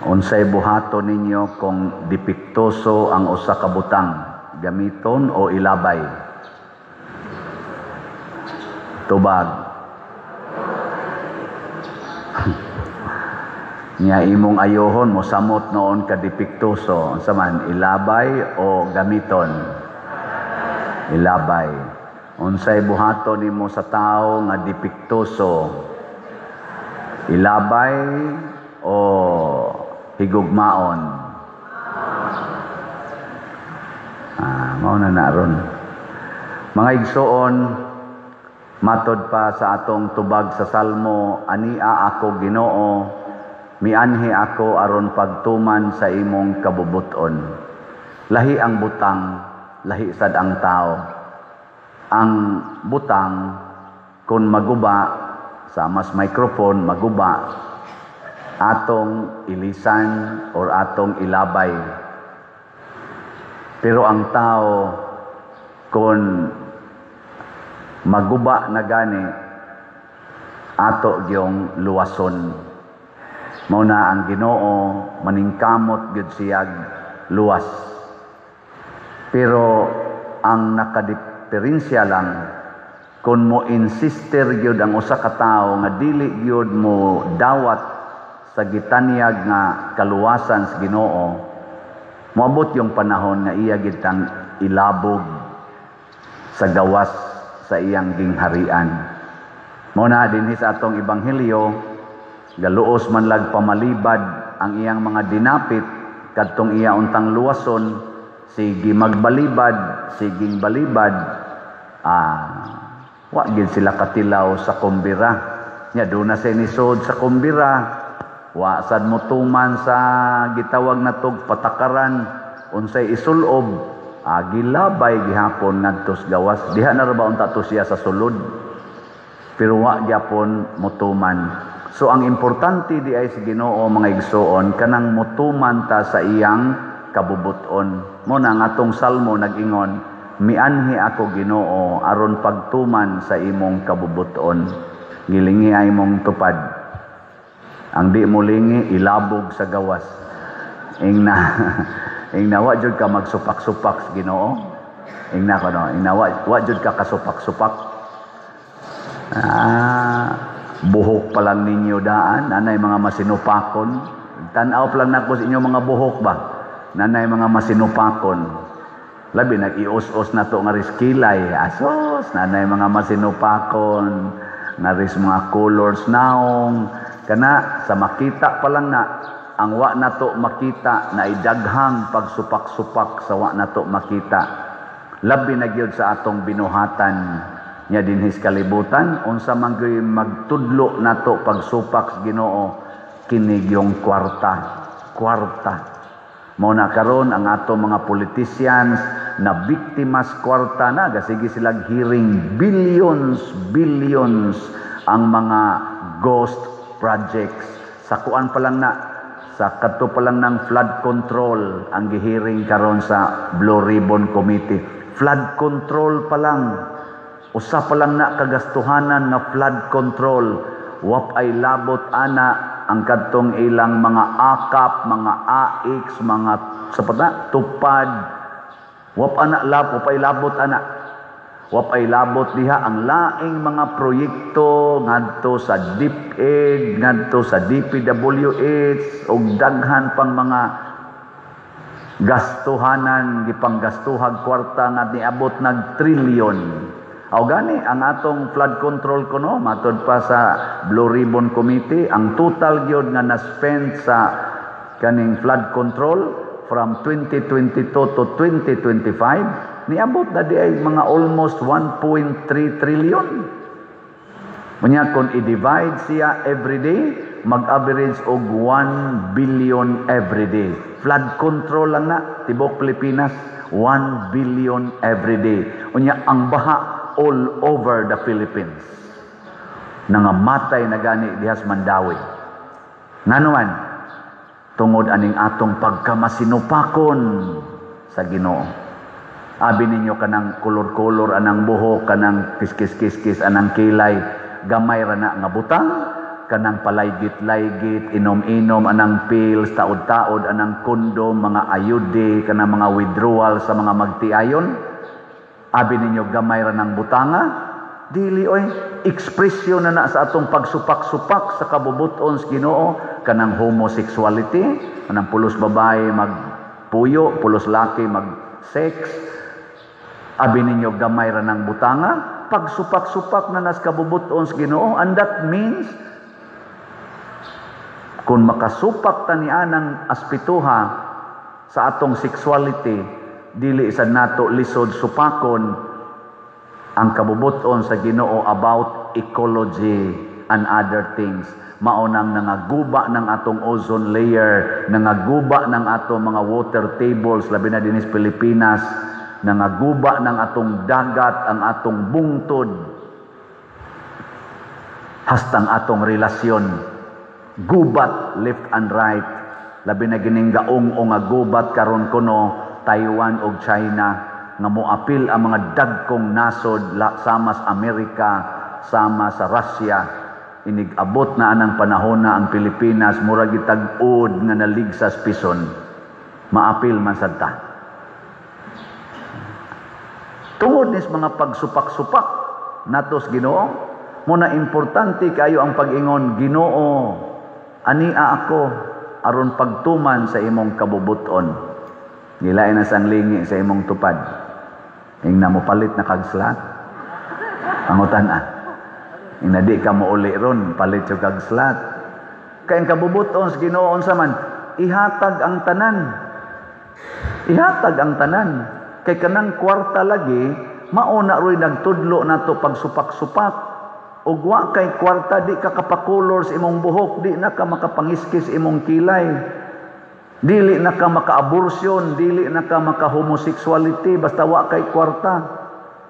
Unsay buhaton ninyo kung depektuso ang usa ka butang, gamiton o ilabay? Tubag. Nya imong ayohon mo samot noon ka depektuso, unsa man, ilabay o gamiton? Ilabay. Unsay buhaton nimo sa tawo nga depektuso? Ilabay o higugmaon? Mao na na ron. Mga igsoon, matod pa sa atong tubag sa Salmo, ania ako Ginoo, mianhi ako aron pagtuman sa imong kabubuton. Lahi ang butang, lahi sad ang tao. Ang butang kung maguba sa mas microphone, maguba, atong ilisan or atong ilabay. Pero ang tao kung maguba na gani, ato gyong luwason. Mao na ang Ginoo maningkamot gyud siyag luwas. Pero ang nakadiperensya lang kung mo insister gyud ang usa ka tawo nga dili gyud mo dawat sa gitanyag nga kaluwasan sa Ginoo, moabot yung panahon nga iya gyud tang ilabog sa gawas sa iyang gingharian. Mao na dinhi sa atong ebanghelyo, galuos man lag pamalibad ang iyang mga dinapit kadtong iya untang luwason, sige magbalibad, siging balibad, wa gid sila katilaw sa kumbira. Nya do na siya nisod sa kumbira, wa sad mo tuman sa gitawag natog patakaran unsay isulob, gilabay gihapon ngadto sa gawas. Diha na ra ba unta to siya sa sulod, pero wa gyapon motuman. So ang importante di ay sa Ginoo, mga igsoon, kanang motuman ta sa iyang kabubuton. Mo na ang atong salmo nag-ingon, mianhi ako Ginoo aron pagtuman sa imong kabubuton. Gilingi ay mong tupad. Ang di mo lingi, ilabog sa gawas. Ingna, ingna wa jud ka magsupak-supak sa Ginoo. Ingna ko no, ingna wa jud ka kasupak-supak. Buhok pa lang ninyo daan, nanay mga masinupakon. Tan-aw pa lang nako sa inyo mga buhok ba? Nanay mga masinupakon. Labi nag-ius-us na to nga riskilay. Asos, nanay mga masinupakon. Ngaris mga colors naong. Kana sa makita pa lang na, ang wa na to makita na idaghang pagsupak-supak sa wa na to makita. Labi na gyud sa atong binuhatan nya dinhis kalibutan, unsa man gyud magtudlo nato pagsupak sa Ginoo, kini gyung kwarta, kwarta. Mao na karon ang ato mga politicians na biktimas kwarta na, gasige silag hearing billions, billions ang mga ghost projects. Sa kuan pa lang na, sa kadto pa lang ng flood control ang gihearing karon sa Blue Ribbon Committee. Flood control pa lang, usa pa lang na kagastuhanan nga flood control, wap ay labot ana ang kadtong ilang mga akap, mga AX, mga sapat na, tupad. Wap ana lab, wap ay labot ana. Wap ay labot diha ang laing mga proyekto ngadto sa DepEd, ngadto sa DPWH ug daghan pang mga gastuhanan, gipanggastuhag kwarta nga niabot nag trilyon. Aw gani ang atong flood control kuno matod pa sa Blue Ribbon Committee, ang total gyud nga na-spend sa kaning flood control from 2022 to 2025 niabot na di ay mga almost 1.3 trillion. Unya kung i-divide siya every day, mag-average og 1 billion every day. Flood control lang na tibok Pilipinas, 1 billion every day. Unya ang baha all over the Philippines. Nangamatay na gani dihas Mandawi. Ngano man, tungod aning atong pagkamasinupakon sa Ginoo. Abi ninyo kanang kolor-kolor anang buhok, kanang kiskis-kiskis anang kilay, gamay ra na nga butang, Kanang palaygit-laygit, inom-inom anang pills, taod-taod anang kondom, mga ayude, kanang mga withdrawal sa mga magtiayon. Abi ninyo gamay ra ng butanga? Dili oy, ekspresyon na na sa atong pagsupak-supak sa kabubuton sa Ginoo, kanang homosexuality, kanang pulos babae magpuyo, pulos laki mag-sex. Abi ninyo gamay ra ng butanga? Pagsupak-supak na nas kabubuton sa Ginoo, and that means kung makasupak ta ni anang aspituha sa atong sexuality, dili sa nato lisod supakon ang kabubuton sa Ginoo about ecology and other things. Mao nang nangaguba ng atong ozone layer, nangaguba ng atong mga water tables, labi na dinhi sa Pilipinas, nangaguba ng atong dagat, ang atong bungtod, hastang atong relasyon gubat left and right, labi na gining gaong o nga gubat karon kuno Taiwan ug China nga moapil ang mga dagkong nasod sama sa Amerika, sama sa Russia. Inig-abot na anang panahon na ang Pilipinas murag gitag-od nga naligsas pison, maapil man sad ta tungod nis mga pagsupak-supak natos Ginoo. Muna importante kayo ang pag-ingon, "Ginoo, ania ako aron pagtuman sa imong kabubuton." Gilain na sang lingi sa imong tupad. Ingna mo palit na kag slat. Pangutan ah. Ingna di ka mo uli ron, palit yung kag slat. Kay ang kabubuton sa Ginoo unsa man, ihatag ang tanan. Ihatag ang tanan. Kay kanang kwarta lagi, mao na ro'y nagtudlo nato pagsupak-supak. Ug wa kay kwarta, di ka kapakulor sa imong buhok, di na ka makapangiskis imong kilay. Dili na ka maka-abortion, dili na ka maka-homosexuality, basta wa kay kwarta.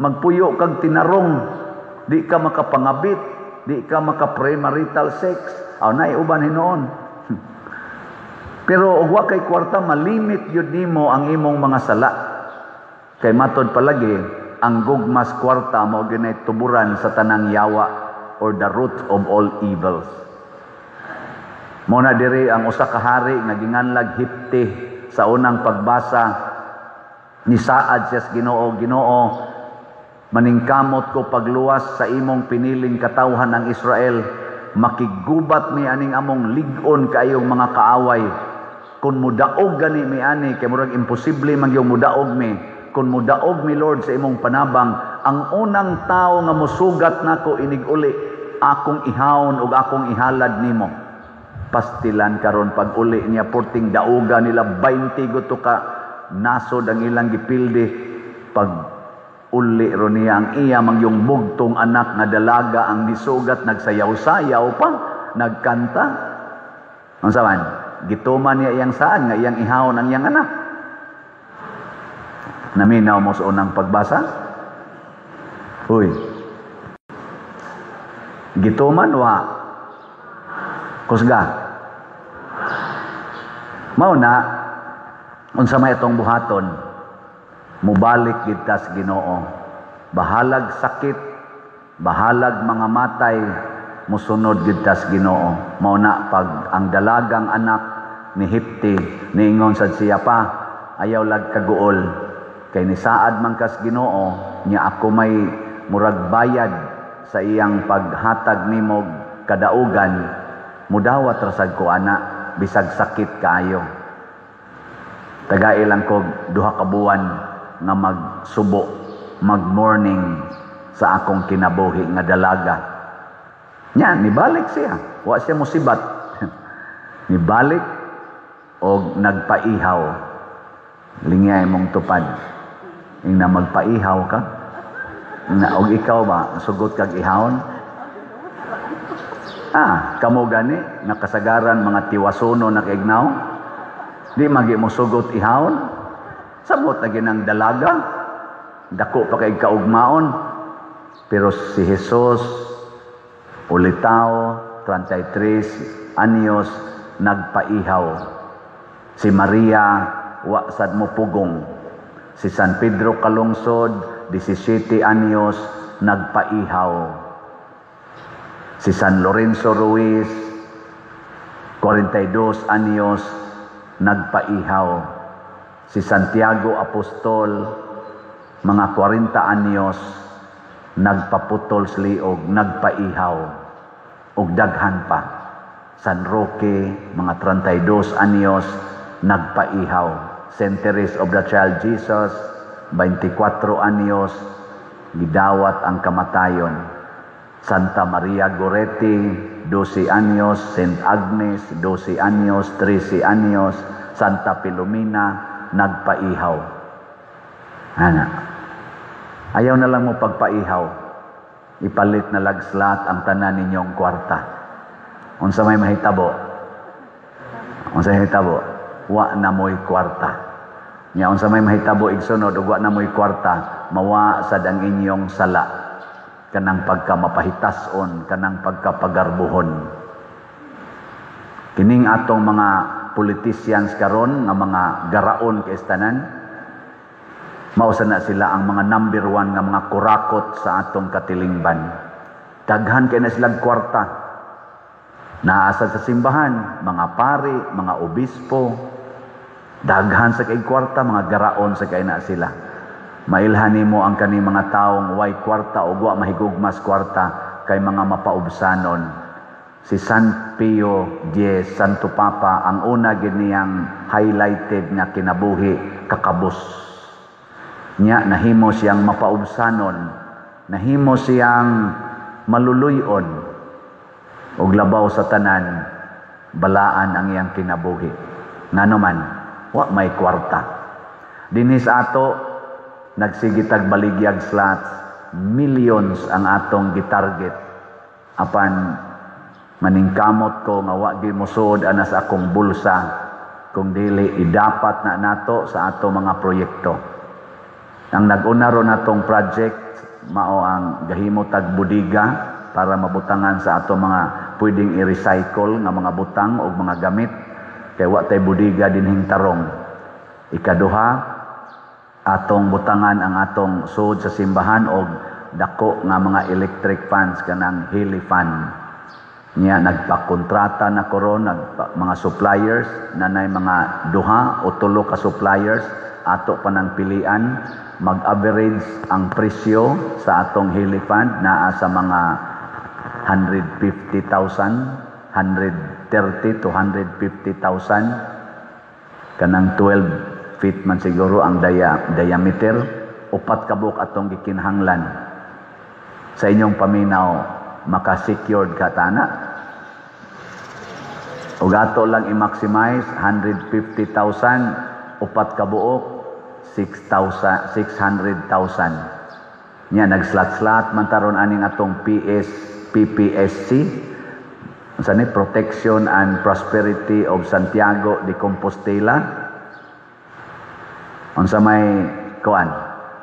Magpuyo kag tinarong, di ka makapangabit, di ka maka-premarital sex. Aw naay uban hinuon. Pero og wa kay kwarta, malimit gyud nimo ang imong mga sala. Kay matod palagi, ang gugmas kwarta mao ginay tuburan sa tanang yawa or the root of all evils. Mao na diri ang usa ka hari nga ginganlag Hipti sa unang pagbasa, nisaad siya sa Ginoo, "Ginoo, maningkamot ko pagluwas sa imong piniling katawhan ang Israel. Makiggubat mi aning among lig-on kaayong mga kaaway. Kung mudaog gani mi ani, kay murag imposible man gyud mudaog mi. Kung mudaog mi, Lord, sa imong panabang, ang unang tao nga musugat nako inig uli, akong ihawon ug akong ihalad nimo." Pastilan karon pag uli niya, porting dauga nila, 20 guto ka nasod ang ilang gipildi. Pag uli ro niya, ang iya mangyong bugtong anak nga dalaga ang nisugat, nagsayaw-sayaw pa, nagkanta. Unsa man gituman niya iyang saan nga iyang ihawon ang iyang anak? Naminaw mo sa unang pagbasa? Uy, gituman wa? Kusga. Mao na unsa may atong buhaton, mubalik gid ta sa Ginoo. Bahalag sakit, bahalag mga matay, musunod gid ta sa Ginoo. Mao na pag ang dalagang anak ni Hipti, niingon sad siya pa, "Ayaw lag kaguol kay nisaad man kas Ginoo nya ako may murag bayad sa iyang paghatag nimo kadaugan, mudawat ra sad ko ana bisag sakit kaayo. Tagai lang ko 2 ka buwan nga magsubo, magmourning sa akong kinabuhi nga dalaga." Nya nibalik siya, wa siya musibat. Nibalik og nagpaihaw. Lingay mong tupad. Ingna magpaihaw ka. Na og ikaw ba sugot kag ihawon? Ah, kamo gani nga kasagaran mga tiwasono na kaignaw. Di magi mo sugot ihawon. Samot na ginang dalaga. Dako pa kay kaugmaon. Pero si Jesus ulitaw, 33 anyos, nagpaihaw. Si Maria wa sad mo pugong. Si San Pedro Kalungsod, 17 anyos, nagpaihaw. Si San Lorenzo Ruiz, 42 anyos, nagpaihaw. Si Santiago Apostol, mga 40 anyos, nagpaputol sa liog, nagpaihaw. Ug daghan pa. San Roque, mga 32 anyos, nagpaihaw. Saint Therese of the Child Jesus, 24 anyos, gidawat ang kamatayon. Santa Maria Goretti, 12 anyos, Saint Agnes, 12 anyos, 13 anyos, Santa Filomena, nagpaihaw. Ana. Ayaw na lang mo pagpaihaw. Ipalit na lag slot ang tanan ninyong kwarta. Unsa may mahitabo? Unsa may mahitabo? Wa na mo'y kwarta. Nya unsa may mahitabo, igsunod, ug wa na mo'y kwarta, mawa sad ang inyong sala, kanang pagka mapahitason, kanang pagkapagarbuhon. Kining atong mga politicians karon nga mga garaon kay tanan, mao na sila ang mga number one nga mga kurakot sa atong katilingban. Daghan kay na silang kwarta. Naa sa simbahan, mga pari, mga obispo, daghan sa kay kwarta, mga garaon sa kay na sila. Mailhan nimo ang kani mga taong way kwarta o wa mahigugmas kwarta kay mga mapaubsanon. Si San Pio X, Santo Papa, ang una gid niyang highlighted nga kinabuhi, kakabos. Nya nahimo siyang mapaubsanon, nahimo siyang maluluyon, ug labaw sa tanan, balaan ang iyang kinabuhi. Ngano man, wa may kwarta. Dinhi sa ato, nagsige tag baligyag slots, millions ang atong gitarget. Apan maningkamot ko nga wa gyud mosuod ana sa akong bulsa kung dili idapat na nato sa ato mga proyekto. Ang nag-una ron natong project mao ang gahimo tag budiga para mabutangan sa ato mga pwedeng i-recycle nga mga butang o mga gamit kay wa tay budiga dinhing tarong. Ikaduha, atong butangan ang atong sud sa simbahan og dako nga mga electric fans, kanang heli fan. Nya nagpakontrata na koron nagpa, mga suppliers nanay mga duha o tulo ka suppliers, ato pa nang pilian. Mag-average ang presyo sa atong heli fan naa sa mga 150,000, 130 to 150,000, kanang 12 feet man siguro ang diameter. Upat ka buok atong gikinahanglan. Sa inyong paminaw, maka-secured ka tana? Ug ato lang i-maximize 150,000, upat ka buok, 6,000, 600,000. Nya nag-slot-slot man taron aning atong PS PPSC. Unsa ni, Protection and Prosperity of Santiago de Compostela. Unsa may kuan,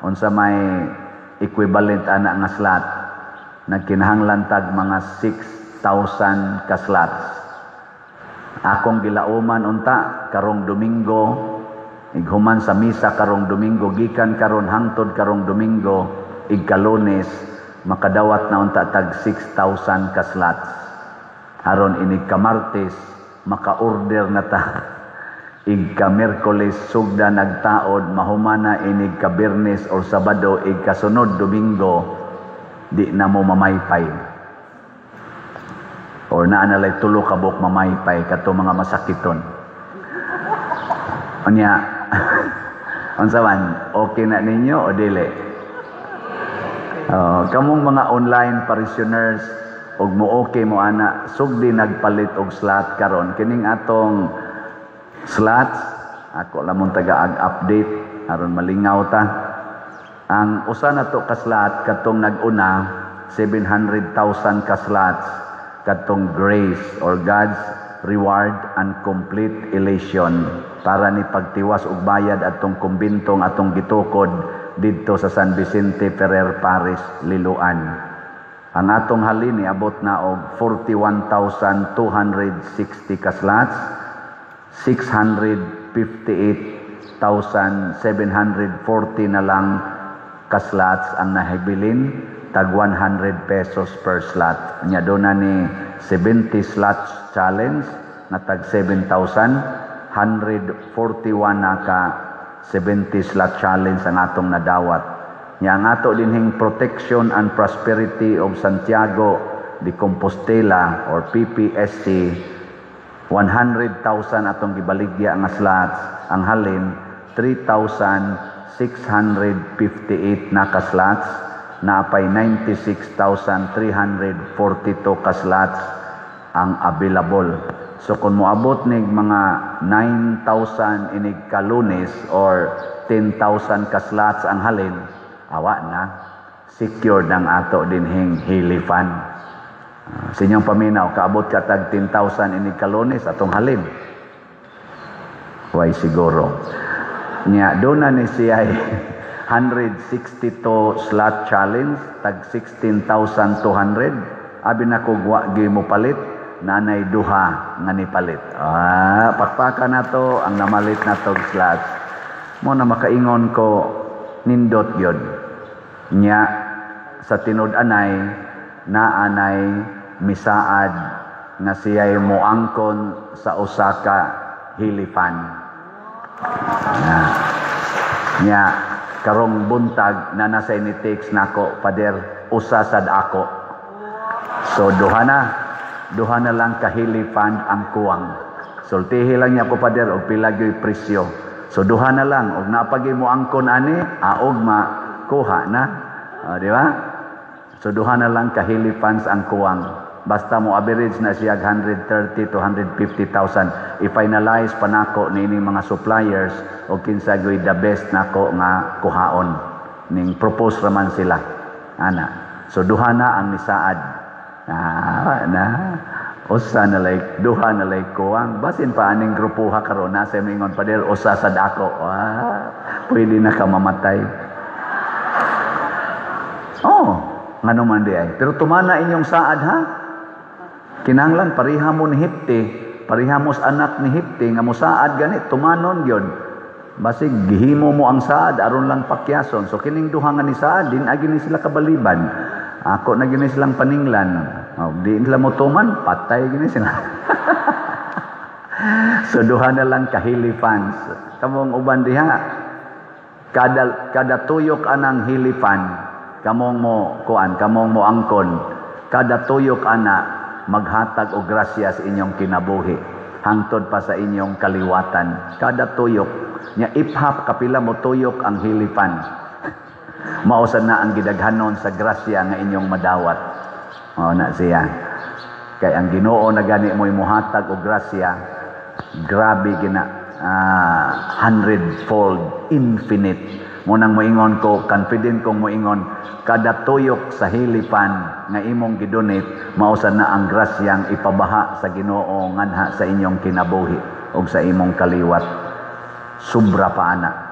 unsa may equivalent ana nga slot? Nagkinahanglan tag mga 6,000 ka slots. Akong gilauman unta karong Domingo, ighuman sa misa karong Domingo, gikan karon hangtod karong Domingo, igkalunes, makadawat na unta tag 6,000 ka slots aron inig ka-Martes maka-order na ta, igka Miyerkules sugda nagtaod, mahumana inig ka Biyernes or Sabado, igkasunod Domingo di na mo mamaypay or naa na lay tulo ka buok mamaypay, kato mga masakiton. Unya, unsa man, okay na ninyo o dili? Kamong mga online parishioners og mo okay mo ana, sugdi nagpalit og slot karon. Kining atong slots, ako lamon taga update aron malingaw ta. Ang usa na to ka slot, katong nag-una 700,000 ka slots, katong grace or God's reward and complete elation, para ni pagtiwas og bayad atong kumbintong atong gitukod didto sa San Vicente Ferrer Parish, Liloan. Ang atong halin niabot na og 41,260 ka slots, 658,740 na lang ka slots ang nahibilin. Tag 100 pesos per slot. Nya doon na ni 70 slots challenge na tag 7,141 na ka 70 slot challenge ang atong nadawat. Nya ang ato dinhing Protection and Prosperity of Santiago de Compostela or PPSC, 100,000 atong gibaligya nga slots. Ang halin 3,658 na ka slots, naapay 96,342 ka slots ang available. So kung moabot nig mga 9,000 inig ka Lunes or 10,000 ka slots ang halin, awa na, secured ang ato dinhing Healy Fund. Sa inyong paminaw, kaabot ka tag 10,000 inig ka Lunes atong halin? Way siguro. Nya doon na ni siya 162 slot challenge tag 16,200. Abi na ko wa mo palit, nanay duha nga nipalit. Ah, pakpaka na to ang namalit na tog slots. Mo na makaingon ko, nindot gyud. Nya sa tinud-anay, naanay misaad nga siya'y moangkon sa usa ka Healy Fund. Nya. Nya karong buntag na nasa ni text nako, "Pader, usa sad ako." So duha na. Duha na lang ka Healy Fund ang kuwang. Sultihi lang niya ko, Pader, og pila gyoy presyo. So duha na lang og napagi mo angkon ani aog ma kuha na. O, di ba? So duha na lang ka Healy Funds ang kuwang. Basta mo average na siya 130 to 150,000. I-finalize pa nako niining mga suppliers o kinsa gyoy the best nako nga kuhaon. Ning propose raman sila. Ana. So duha na ang nisaad. Ah, na usa na like duha na like kuwang. Basin pa aning grupuha karon na sa mingon, "Pader, usa sad ako." Ah, pwede na ka mamatay. Oh, ngano man di ay. Pero tumana inyong saad, ha. Kinahanglan pareha mo ni Hipti, pareha mo sa anak ni Hipti nga mosaad gani, tumanon gyud. Basig gihimo mo ang saad aron lang pakyason. So kining duha nga ni saad, din agi ni sila kabaliban. Ako na gini silang paninglan. Oh, di sila mo tuman, patay gini sila. So duha na lang ka Healy Funds. Kamong uban diha, kada kada tuyok anang Healy Fund, kamong mo kuan, kamong mo angkon, kada tuyok ana maghatag og grasya sa inyong kinabuhi hangtod pa sa inyong kaliwatan. Kada tuyok nya, iphap kapila mo tuyok ang Healy Fund, mao sad na ang gidaghanon sa grasya nga inyong madawat. Mao na siya, kay ang Ginoo na gani mo'y muhatag og grasya, grabe gina, hundredfold, infinite. Mo nang moingon ko, confident kong moingon, kada tuyok sa Healy Fund nga imong gidonate, mao sad na ang grasyang ipabaha sa Ginoo nganha sa inyong kinabuhi ug sa imong kaliwat. Sobra pa ana.